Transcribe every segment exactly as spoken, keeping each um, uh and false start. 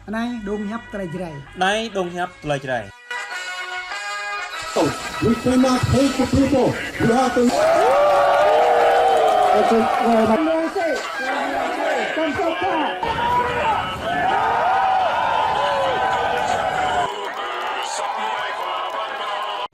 Anai dong hiăp tơlơi Jrai. Anai dong hiăp tơlơi Jrai. We cannot hate the people. We have to.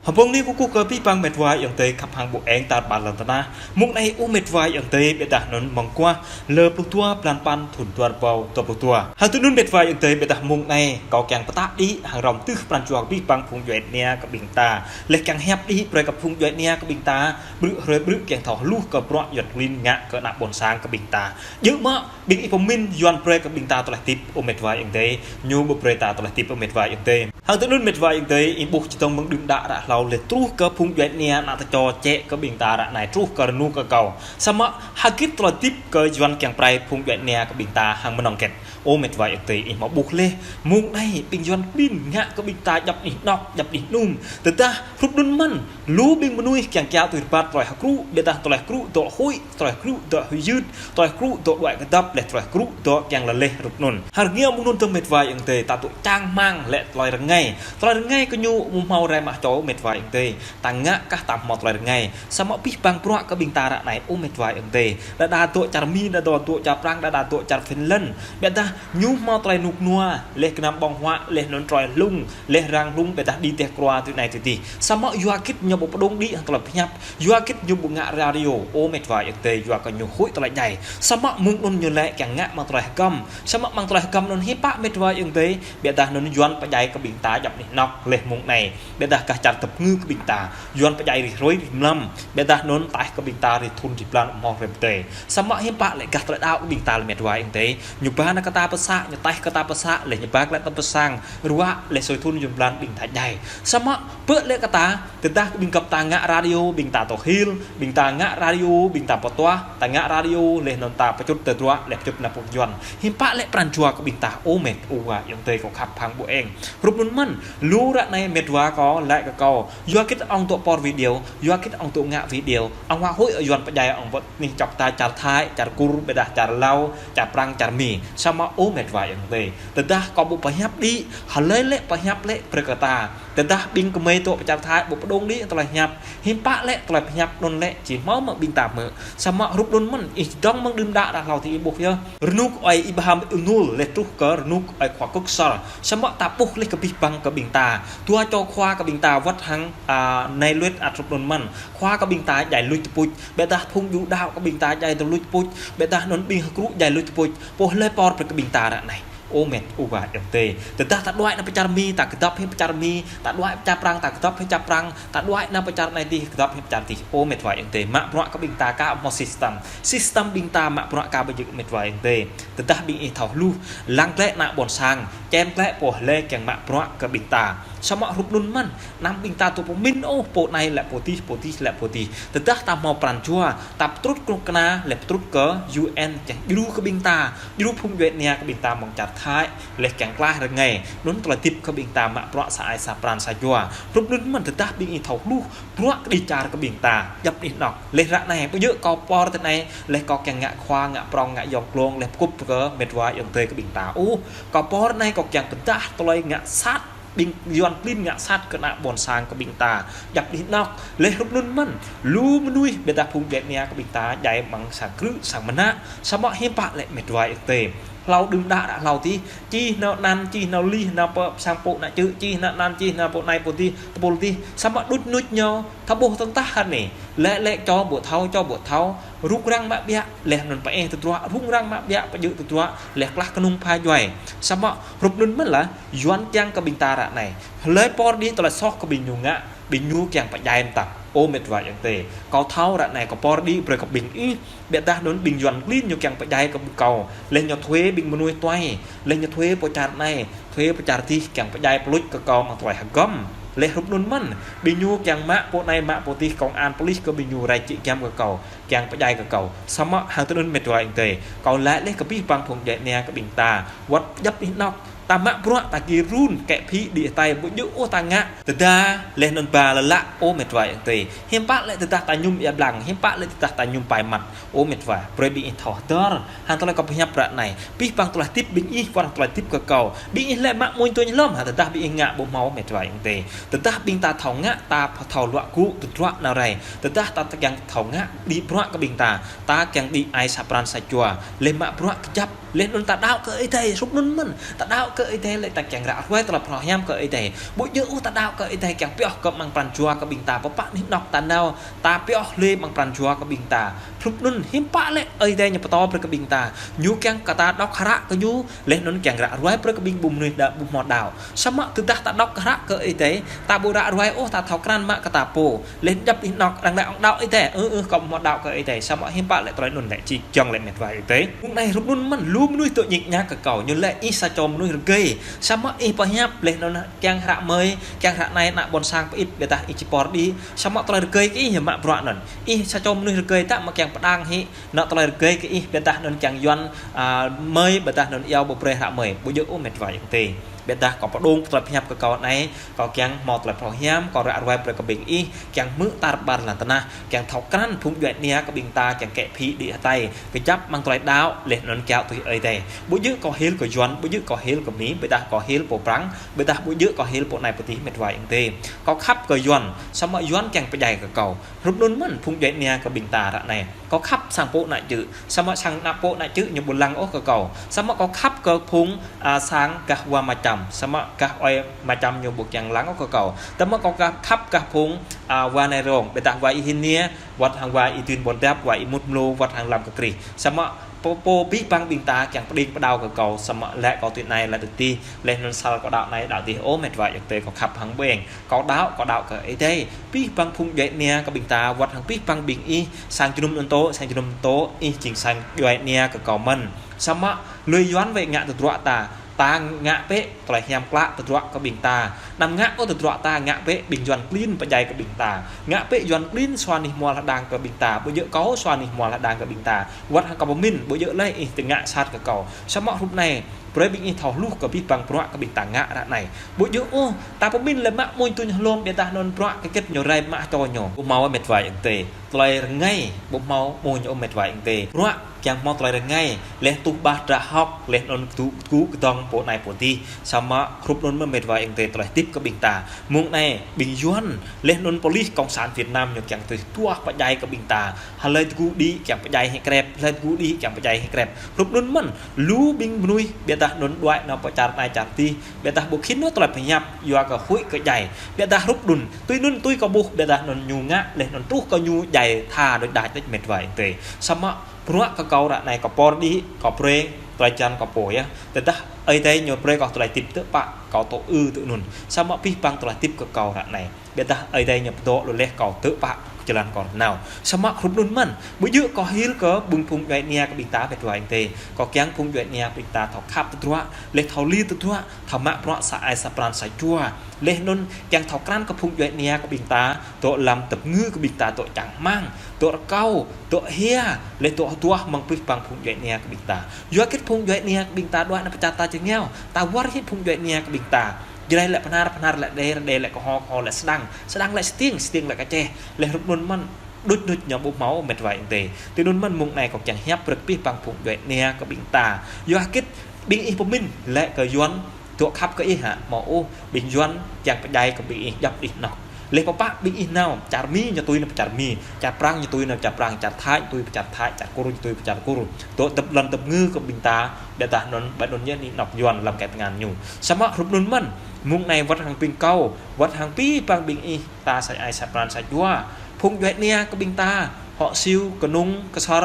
Hơbông ni kơkuh kơ abih bang met wa ayŏng adơi khăp hăng ƀu eng tar ƀar lŏn tơnah. Mông anai ơ met wa ayŏng adơi, ƀiădah anŭn mơguah lơ pluh dua blan păn thŭn dua rơbâo dua pluh dua. Hăng tui anŭn met wa ayŏng adơi, ƀiădah mông anai kâo kiăng pơtă đĭ hăng rŏm tưh pran jua abih bang phung djuai ania kơ ƀing ta. Leh kiăng hiăp đĭ brơi kơ phung djuai ania kơ ƀing ta, brư̆ hrơi brư̆ kiăng thâo hluh kơ bruă Yuăn klin ngă kơ ană ƀôn sang kơ ƀing ta. Djơ̆ mơ̆ ƀing ih pơmĭn Yuăn brơi kơ ƀing ta tơlơi hơdip ơ met wa ayŏng adơi, ñu ƀu brơi ta tơlơi hơdip ơ met wa ayŏng adơi. Hăng tui anŭn met wa ayŏng adơi, ih ƀuh čơdơ̆ng mơ̆ng đưm đă ră hlâo leh truh kơ phung djuai ania ană tơčô čĕ kơ ƀing ta ră anai truh kơ rơnŭk akâo. Samơ̆ hơgĕt tơlơi hơdip kơ Yuăn kiăng brơi phung djuai ania kơ ƀing ta hăng mơnơ̆ng hơgĕt. Ơ met wa ayŏng adơi, ih hmâo ƀuh leh, mông anai ƀing Yuăn klin ngă kơ ƀing ta djăp anih anŏk, djăp anih anum. Tơdah hrup anŭn mơ̆n, lu ƀing mơnuih kiăng kiaŏ tui rơbat tơlơi hơkrŭ, ƀiădah tơlơi hơkrŭ dŏ huĭ, tơlơi hơkrŭ dŏ huĭ yưt, tơlơi hơkrŭ dŏ đuaĭ kơdŏp leh tơlơi hơkrŭ dŏ kiăng lơleh hrup anŭn. Hăng rơngiă mơ̆ng anŭn tơ̆ng met wa ayŏng adơi, ta dŏ čang rơmang lĕ tơlơi rơngai. Tơlơi rơngai kơ ñu ƀu hmâo rai mă čô met wa ayŏng adơi. Ta ngă kah ta hmâo tơlơi rơngai. Samơ̆ abih bang bruă kơ ƀing ta ră anai ơ met wa ayŏng adơi. Đơđa dŏ čar Mi, đơđa dŏ čar Prang, đơđa dŏ čar Finland. Ƀiădah ñu hmâo tơlơi rơnŭk rơnua, leh gơnam ƀơ̆ng huă, leh anŭn trơi hlung, leh rang hlung, ƀiădah đĭ teh krua tui anai tui adih. Samơ̆ yua hơgĕt ñu ƀu pơdŏng đĭ hăng tơlơi pơhiăp. Yua hơgĕt ñu ƀu ngă radio, ơ met wa ayŏng adơi, yua kơ ñu huĭ tơlơi djai. Samơ̆ mơ̆ng anŭn ñu lĕ kiăng ngă mơ̆ng tơlơi hơgăm. Samơ̆ mơ̆ng tơlơi hơgăm anŭn hiư̆m pă met wa ayŏng adơi, ƀiădah anŭn Yuăn pơdjai kơ ƀing ta djăp anih anŏk leh mông anai. Ƀiădah kah čar tơp ngư kơ ƀing ta, Yuăn pơdjai rĭm hrơi rĭm mlam. Ƀiădah anŭn taih kơ ƀing ta rĭm thŭn rĭm blan ƀu hmâo hrơi pơdơi. Samơ̆ hiư̆m pă lĕ gah tơlơi đaŏ kơ ƀing ta leh met wa ayŏng adơi. Ñu ba nao kơ ta pơsă, ñu taih kơ ta pơsă, leh ñu ba glaĭ ta pơ sang, ruă, leh sui thŭn jơnum blan ƀing ta djai. Samơ̆ pơ lĕ kơ ta, tơdah ƀing gơp ta ngă radio, ƀing ta tŏ hil, ƀing ta ngă radio, ƀing ta pơtuah, ta ngă radio, leh anŭn ta pơčut tơdruă, leh pơčut nao pơ Yuăn. Hiư̆m pă lĕ pran jua kơ ƀing ta ơ met wa ayŏng adơi kâo khăp hăng ƀu eng. Hrup anŭn mơ̆n, lu ră anai met wa kâo, lĕ kơ kâo. Yua hơgĕt ŏng dŏ pôr video, yua hơgĕt ŏng dŏ ngă video, ŏng huă huĭ Yuăn pơdjai ŏng wơ̆t anih čŏk ta čar Thái, čar Kur, ƀiădah čar Lao, čar Prang, čar Mi. Samơ̆ ơ met wa ayŏng adơi. Tơdah kâo ƀu pơhiăp đĭ, hlơi lĕ pơhiăp lĕ brơi kơ ta. Tơdah ƀing kơmơi dŏ pơ čar Thái ƀu pơdŏng đĭ tơlơi hiăp. Hiư̆m pă lĕ tơlơi pơhiăp anŭn lĕ či hmâo mơ̆ ƀing ta hmư̆. Samơ̆ hrup anŭn mơ̆n, ih dŏng mơ̆ng đưm đă ră hlâo tơ ih ƀuh yơh. Rơnŭk ơi Abraham Lincoln leh truh kơ rơnŭk ơi khua Kok Sor. Samơ̆ ta ƀuh leh kơ abih bang kơ ƀing ta. Dua čô khua kơ ƀing ta wơ̆t hăng, a, nai luet ăt hrup anŭn mơ̆n. Khua kơ ƀing ta djai luč tơpuč. Ƀiădah phung djuai ania kơ ƀing ta djai tơluč tơpuč. Ƀiădah anŭn ƀing hơkrŭ djai luč tơpuč. Pô hlơi pôr brơi kơ ƀing ta ră anai. Ơ met wa ayŏng adơi. Tơdah ta đuaĭ nao pơ čar Mi, ta kơdŏp hĭ pơ čar Mi, ta đuaĭ pơ čar Prang, ta kơdŏp hĭ čar Prang, ta đuaĭ nao pơ čar anai adih, kơdŏp hĭ pơ čar adih. Ơ met wa ayŏng adơi, mă bruă kơ ƀing ta ka hmâo system. System ƀing ta mă bruă ka ƀu djơ̆ met wa ayŏng adơi. Tơdah ƀing ih thâo hluh, lăng glaĭ ană ƀôn sang, čem glaĭ pô hlơi kiăng mă bruă kơ ƀing ta. Samơ̆ hrup anŭn mơ̆n, anăm ƀing ta dŏ pơmĭn ôh, pô anai lĕ pô adih, pô adih lĕ pô adih. Tơdah ta hmâo pran jua, ta pơtrŭt kơnuk kơna, leh pơtrŭt kơ U N kiăng djru kơ ƀing ta, djru phung djuai ania kơ ƀing ta mơ̆ng čar Thái, leh kiăng klaih rơngai, anŭn tơlơi hơdip kơ ƀing ta mă bruă sa ai sa pran sa jua. Hrup anŭn mơ̆n tơdah ƀing ih thâo hluh, bruă kơđi čar kơ ƀing ta, djăp anih anŏk. Leh ră anai, ƀu djơ̆ kâo pôr tơ anai, leh kâo kiăng ngă khua, ngă prŏng, ngă yŏng glông, leh pơkŭp kơ met wa ayŏng adơi kơ ƀing ta. Ơ, kâo pôr anai kâo kiăng pơdah tơlơi ngă sat, ƀing Yuăn klin ngă sat kơ ană ƀôn sang kơ ƀing ta. Djăp anih anŏk, leh hrup anŭn mơ̆n. Lu mơnuih ƀiădah phung djuai ania kơ ƀing ta, djai mơ̆ng sang krư̆, sang mơnă. Samơ̆ hiư̆m pă lĕ met wa ayŏng adơi. Hlâo đưm đă ră hlâo tih, čih nao anăn, čih nao lih, nao pơ sang pô ană čư̆, čih nao anăn, čih nao pô anai pô adih, tơpul adih. Samơ̆ đuč nuč ñu, ta ƀuh tơ̆ng tah hơnĭ. Lĕ lĕ čô ƀu thâo, čô ƀu thâo, rŭng răng mă ƀiă, leh anŭn pơ-ê tơdruă, rŭng răng mă ƀiă, pơjơ̆ tơdruă, leh klah kơnung pha djuai. Samơ̆ hrup anŭn mơ̆n lah, Yuăn kiăng kơ ƀing ta ră anai. Hlơi pôr đĭ tơlơi soh kơ ƀing ñu ngă, ƀing ñu kiăng pơdjai mơtam. Ơ met wa ayŏng adơi. Kâo thâo ră anai kâo pôr đĭ brơi kơ ƀing ih, ƀiădah anŭn ƀing Yuăn klin ñu kiăng pơdjai kơ ƀing kâo. Leh ñu thuê ƀing mơnuih tuai, leh ñu thuê pô čar anai, thuê pô čar adih kiăng pơdjai pơluč kơ kâo mơ̆ng tơlơi hơgăm. Leh hrup anŭn mơ̆n, ƀing ñu kiăng mă pô anai mă pô adih công an police kơ ƀing ñu rai čĭ giăm kơ kâo, kiăng pơdjai kơ kâo. Samơ̆ hăng tui anŭn met wa ayŏng adơi. Kâo laĭ leh kơ abih bang phung djuai ania kơ ƀing ta. Wơ̆t djăp anih anŏk. Ta mă bruă ta gir run kĕ phĭ đĭ hơtai, ƀu djơ̆ ôh ta ngă tơdah laih anŭn ba lơlă, ơ met wa ayŏng adơi. Hiư̆m pă lĕ tơdah ta mơñum ia blang, hiư̆m pă lĕ tơdah ta mơñum pai măt, ơ met wa. Brơi ƀing ih thâo hơdơr hăng tơlơi kâo pơhiăp ră anai. Abih bang tơlơi hơdip ƀing ih, wơ̆t hăng tơlơi hơdip kơ kâo. Ƀing ih lĕ mă mơñum tui ñu lŏm hă, tơdah ƀing ih ngă ƀu hmâo, ơ met wa ayŏng adơi. Tơdah ƀing ta thâo ngă, ta thâo luă gŭ tơdruă nao rai. Tơdah ta kiăng thâo ngă đĭ bruă kơ ƀing ta, ta kiăng đĭ ai sa pran sa jua, laih mă bruă kơjăp. Laih anŭn ta đaŏ kơ Ơi Adai, hrup anŭn mơ̆n. Ta đaŏ kơ Ơi Adai lĕ ta kiăng ră ruai tơlơi phrâo hiam kơ Ơi Adai. Ƀu djơ̆ ôh ta đaŏ kơ Ơi Adai kiăng pioh kơ amăng pran jua kơ ƀing ta, pơpă anih anŏ ta nao, ta pioh lĕ amăng pran jua kơ ƀing ta. Hrup anŭn hiư̆m pă lĕ Ơi Adai ñu pơtô brơi kơ ƀing ta. Ñu kiăng kơ ta dŏ hră kơ ñu, laih anŭn kiăng ră ruai brơi kơ ƀing ƀu mơnuih đa-, ƀu hmâo đaŏ. Samơ̆ tơdah ta dŏ hră kơ Ơi Adai, ta ƀu ră ruai ôh, ta thâo krăn mă kơ ta pô. Laih djŏp anih anŏ arăng lĕ ŏng đaŏ Ơi Adai. Ơ, ơ, kâo ƀu hmâo đaŏ kơ Ơi Adai. Samơ̆ hiư̆m pă lĕ tơlơi anŭn lĕ či giŏng lĕ met wa ayŏng adơi. Mơ̆ng anai hrup anŭn mơ̆n, lu mơnuih dŏ ñik ñak kơ kâo. Ñu lĕ ih sa čô mơnuih rơgơi. Samơ̆ ih pơhiăp laih anŭn kiăng hră mơi, kiăng hră anai ană ƀôn sang pơit, ƀiădah ih či pơr đĭ. Samơ̆ tơlơi rơgơi kơ ih yơh mă bruă anŭn. Ih sa čô mơnuih rơgơi ta mă kiăng pơdang hĭ anŏ tơlơi rơgơi kơ ih, ƀiădah anŭn kiăng Yuan, a, mơi, ƀiădah anŭn iâu ƀu brơi hră mơi. Ƀu djơ̆ ôh met wa ayŏng adơi. Ƀiădah kâo pơdŏng tơlơi pơhiăp kơ kâo anai, kâo kiăng hmâo tơlơi phrâo hiam, kâo ră ruai brơi kơ ƀing ih, kiăng hmư̆ tar ƀar lŏn tơnah, kiăng thâo krăn phung djuai ania kơ ƀing ta, kiăng kĕ phĭ đĭ hơtai, kơjăp amăng tơlơi đaŏ, laih anŭn kiaŏ tui Ơi Adai. Ƀu djơ̆ kâo hil kơ Yuan, ƀu djơ̆ kâo hil kơ Mi, ƀiădah kâo hil pô Prăng, ƀiădah ƀu djơ̆ kâo hil pô anai pô adih met wa ayŏng adơi. Kâo khăp kơ Yuan, samơ̆ Yuan kiăng pơdjai kơ kâo. Hrup anŭn mơ̆n phung djuai ania kơ ƀing ta ră anai. Kâo khăp sang pô ană čư̆, samơ̆ sang ană pô ană čư̆ ñu ƀu lăng ôh kơ kâo. Samơ̆ kâo khăp kơ phung, a, sang gah wa Macham, samơ̆ gah ơi Macham ñu ƀu kiăng lăng ôh kơ kâo. Samơ̆ kâo khăp, khăp gah phung, a, wa Nai Rong, ƀiădah wa Y Hin Niê, wơ̆t hăng wa Y Duen Buôn Dap, wa Y Mut Mlô, wơ̆t hăng Lam Kơ Krih. Samơ̆ pô, pô abih bang ƀing ta kiăng pơđing pơđao kơ kâo, samơ̆ lĕ kâo tui anai lĕ tui adih, laih anŭn sal kâo đaŏ anai đaŏ adih, ơ met wa ayŏng adơi, kâo khăp hăng ƀing. Kâo đaŏ, kâo đaŏ kơ Ơi Adai. Abih bang phung djuai ania kơ ƀing ta, wơ̆t hăng abih bang ƀing ih, sang jơnum anŭn tŏ, sang jơnum anŭn tŏ, ih jing sang djuai ania kơ kâo mơ̆n. Samơ̆ lui Yuan wơ̆t ngă tơdruă ta, ta ngă bĕ tơlơi hiam klă tơdruă kơ ƀing ta. Anăm ngă ôh tơdruă ta, ngă bĕ ƀing Yuan klin pơdjai kơ ƀing ta. Ngă bĕ Yuan klin sua anih hmua hơđang kơ ƀing ta. Ƀu djơ̆ kâo sua anih hmua hơđang kơ ƀing ta. Wơ̆t hăng kâo pơmĭn, ƀu djơ̆ lĕ ih tơ ngă sat kơ kâo. Samơ̆ hrup anai, brơi ƀing ih thâo hluh kơ abih bang bruă kơ ƀing ta ngă ră anai. Ƀu djơ̆ ôh, ta pơmĭn lĕ mă mơñum tui ñu lŏm, ƀiădah anŭn bruă kơ kĕt ñu rai mă čô ñu. Ƀu hmâo met wa ayŏng adơi. Tơlơi rơngai ƀu hmâo mơñum met wa ayŏng adơi. Bruă kiăng hmâo tơlơi rơngai, laih tuh ƀah drah hŏk, laih anŭn tŭ, tŭ kơdŏng pô anai pô adih. Samơ̆ hrup anŭn mơ̆n met wa ayŏng adơi tơlơi hơdip kơ ƀing ta. Mơ̆ng anai, ƀing Yuan, laih anŭn pôlis cộng sản Việt Nam ñu kiăng tui tuah pơdjai kơ ƀing ta. Hlơi tơgŭ đĭ kiăng pơdjai hĭ krep, hlơi tơgŭ đĭ kiăng pơdjai hĭ krep. Hrup anŭn mơ̆n, lu ƀing mơnuih, ƀiădah anŭn đuaĭ nao pơ čar anai čar adih, ƀiădah ƀu khĭn nao tơlơi pơhiăp, yua kơ huĭ kơ djai. Ƀiădah hrup anŭn, tui anŭn tui kâo ƀuh, ƀiădah anŭn ñu ngă, laih anŭn truh kơ ñu djai tha đôč đač đôč met wa ayŏng adơi. Samơ̆ bruă kơ kâo ră anai kâo pơr đĭ, kâo brơi, tơlơi jan kâo pô yơh. Tơdah Ơi Adai ñu brơi kâo tơlơi hơdip tơpă, kâo tŏ ư tui anŭn. Samơ̆ abih bang tơlơi hơdip kơ kâo ră anai. Ƀiădah Ơi Adai ñu pơdŏ lu laih kâo tơpă kơ jơlan kâo nao. Samơ̆ hrup anŭn mơ̆n, ƀu djơ̆ kâo hil kơ ƀing phung djuai ania kơ ƀing ta met wa ayŏng adơi. Kâo kiăng phung djuai ania kơ ƀing ta thâo khăp tơdruă, laih thâo li tơdruă, thâo mă bruă sa ai sa pran sa jua. Laih anŭn kiăng thâo krăn kơ phung djuai ania kơ ƀing ta, dŏ lăm tơpơngư kơ ƀing ta dŏ čang rơmang, dŏ rơkâo, dŏ hia, laih dŏ hơduah mơ̆ng abih bang phung djuai ania kơ ƀing ta. Yua kơ phung djuai ania kơ ƀing ta đuaĭ nao pơ čar ta jơngiao, ta wơr hĭ phung djuai ania kơ ƀing ta. Jrai lĕ Bơhnar, Bơhnar lĕ Đê, Đê lĕ Kơho, Kơho lĕ Sơdang, Sơdang lĕ Stiêng, Stiêng lĕ Kơčeh. Laih hrup anŭn mơ̆n, đôč đôč ñu ƀu hmâo met wa ayŏng adơi. Tui anŭn mơ̆n mơ̆ng anai kâo kiăng hiăp brơi kơ abih bang phung djuai ania kơ ƀing ta. Yua hơgĕt ƀing ih pơmĭn lĕ kơ Yuan dŏ khăp kơ ih hă, hmâo ôh, ƀing Yuan kiăng pơdjai kơ ƀing ih djŏp anih anŏ. Laih pơpă ƀing ih nao, čar Mi ñu tui nao pơ čar Mi, čar Prăng ñu tui nao čar Prăng, čar Thai ñu tui pơ čar Thai, čar Kur ñu tui pơ čar Kur. Dŏ tơp lŏn tơpơngư kơ ƀing ta, ƀiădah anŭn, ƀiădah anŭn yơh anih anŏ Yuan lăm kĕt tơngan ñu. Samơ̆ hrup anŭn mơ̆n, mơ̆ng anai wơ̆t hăng ƀing kâo, wơ̆t hăng abih bang ƀing ih, ta sa ai sa pran sa jua. Phung djuai ania kơ ƀing ta, Hŏ Siu, Kơnung, Ksor,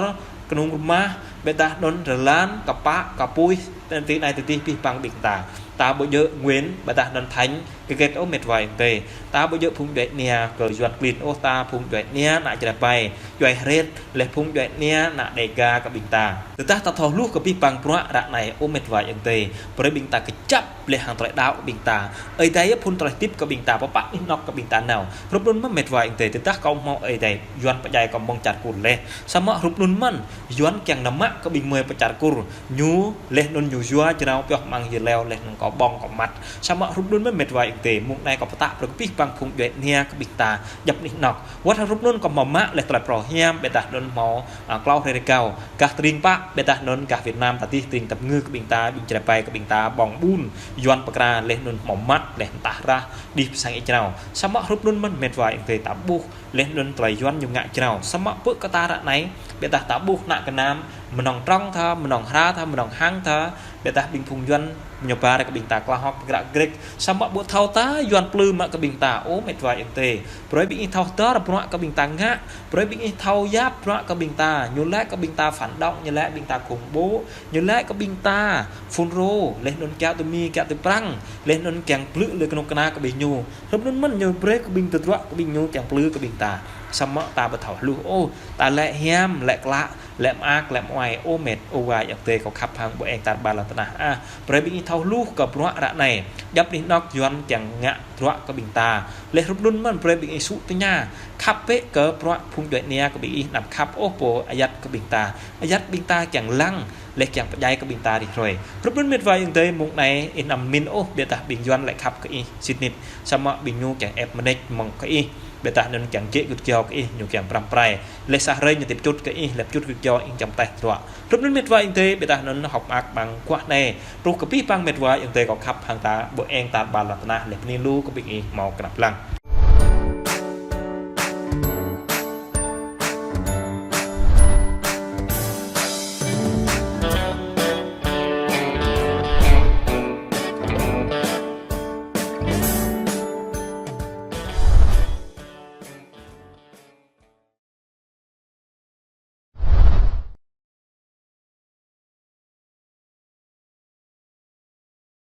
Kơnung Rơmah, ƀiădah anŭn Rơlan, Kơpă, Kơpuih, tơnti anai tơdih abih bang ƀing ta. Ta ƀu djơ̆ Nguyễn, ƀiădah anŭn Thanh, kơ kĕt ôh met wa ayŏng adơi. Ta ƀu djơ̆ phung djuai ania kơ Yuan klin ôh, ta phung djuai ania ană Jrai Pai, djuai Hret, laih phung djuai ania ană Đêga kơ ƀing ta. Tơdah ta thâo hluh kơ abih bang bruă ră anai ơ met wa ayŏng adơi. Brơi ƀing ta kơjăp laih hăng tơlơi đaŏ kơ ƀing ta. Ơi Adai yơh phŭn tơlơi hơdip kơ ƀing ta, pơpă anih anŏ kơ ƀing ta nao. Hrup anŭn mơ̆n met wa ayŏng adơi, tơdah kâo hmâo Ơi Adai, Yuan pơdjai kâo mơ̆ng čar Kur laih. Samơ̆ hrup anŭn mơ̆n, Yuan kiăng nao mă kơ ƀing mơi pơ čar Kur, ñu, laih anŭn ñu yua jrao pioh mơ̆ng yơleo, laih anŭn kơ ƀơ̆ng kơ măt. Samơ̆ hrup anŭn mơ̆n met wa ayŏng adơi, mơ̆ng anai kâo pơtă brơi kơ abih bang phung djuai ania kơ ƀing ta, djŏp anih anŏk. Wơ̆t hrup anŭn kâo hmâo mă laih tơlơi phrâo hiam, ƀiădah anŭn hmâo, a, klâo hrơi rơgao. Gah tơring pă, ƀiădah anŭn gah Việt Nam ta dih, tơring Dap Ngư kơ ƀing ta, ƀing Jrai Pai kơ ƀing ta, ƀơ̆ng ƀun, Yuan pơkra, laih anŭn hmâo măt, laih tah rah, đih pơ sang ih jrao. Samơ̆ hrup anŭn mơ̆n met wa ayŏng adơi ta ƀuh, laih anŭn tơlơi Yuan ñu ngă jrao. Samơ̆ pơ kơ ta ră anai, ƀiădah ta ƀuh ană gơnam, mơnơ̆ng Trong tha, mơnơ̆ng Hra tha, mơnơ̆ng Hăng tha, ƀiădah ƀing phung Yuan ñu ba ră kơ ƀing ta klah hŏk pơgră grek. Samơ̆ ƀu thâo ta Yuan plư mă kơ ƀing ta, ơ met wa ayŏng adơi. Brơi ƀing ih thâo hơdơr bruă kơ ƀing ta ngă, brơi ƀing ih thâo yap bruă kơ ƀing ta, ñu laĭ kơ ƀing ta phản động, ñu laĭ ƀing ta khủng bố, ñu laĭ kơ ƀing ta FULRO, laih anŭn kiaŏ tơ Mi, kiaŏ tơ Prăng, laih anŭn kiăng plư lĕ kơnuk kơna kơ ƀing ñu. Hrup anŭn mơ̆n ñu brơi kơ ƀing tơdruă kơ ƀing ñu kiăng plư kơ ƀing ta. Samơ̆ ta ƀu thâo hluh ôh, ta laĭ hiam, laĭ klă, laĭ mơak, laĭ mơai, ơ met, ơ wa ayŏng adơi kâo khăp hăng ƀu eng tar ƀar lŏn tơnah ah. Brơi ƀing ih thâo hluh kơ bruă ră anai. Djŏp anih anŏk Yuan kiăng ngă bruă kơ ƀing ta. Laih hrup anŭn mơ̆n brơi ƀing ih sŭ tơña. Khăp bĕ kơ bruă phung djuai ania kơ ƀing ih, anăm khăp ôh pô ayăt kơ ƀing ta. Ayăt ƀing ta kiăng lăng, laih kiăng pơdjai kơ ƀing ta rĭm hrơi. Hrup anŭn met wa ayŏng adơi, mơ̆ng anai ih anăm min ôh, ƀiădah ƀing Yuan laĭ khăp kơ ih sĭt nik. Samơ̆ ƀing ñu kiăng ĕp mơneč mơ̆ng kơ ih. Ƀiădah anŭn kiăng jĕ gơ̆t gơyâo kơ ih, ñu kiăng pơrăm pơrai. Laih sa hrơi ñu tĭp čut kơ ih, laih čut gơ̆t gơyâo ih čăm teh tơdruă. Hrup anŭn met wa ayŏng adơi, ƀiădah anŭn hơ̆k mơak ƀăng kuah anai. Truh kơ abih bang met wa ayŏng adơi kâo khăp hăng ta ƀu eng tar ƀar lŏn tơnah, laih bơni lu kơ ƀing ih hmâo kơnăp lăng.